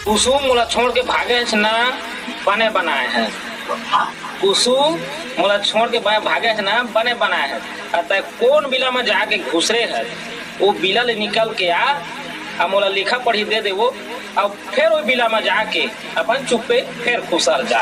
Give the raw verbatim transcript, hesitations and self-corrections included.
कुसुम मोला छोड़ के भागे हस ना, बने बनाए हस। कुसुम मोला छोड़ के बने भागे हस ना, बने बनाए हस। आ तै कोन बिला म जाके घुसरे हस, वो बिला ले निकल के आ, आ मोला लिखा पढ़ी दे देवो, अउ फेर वो बिला म जाके अपन चुप्पे फेर खुसर जा।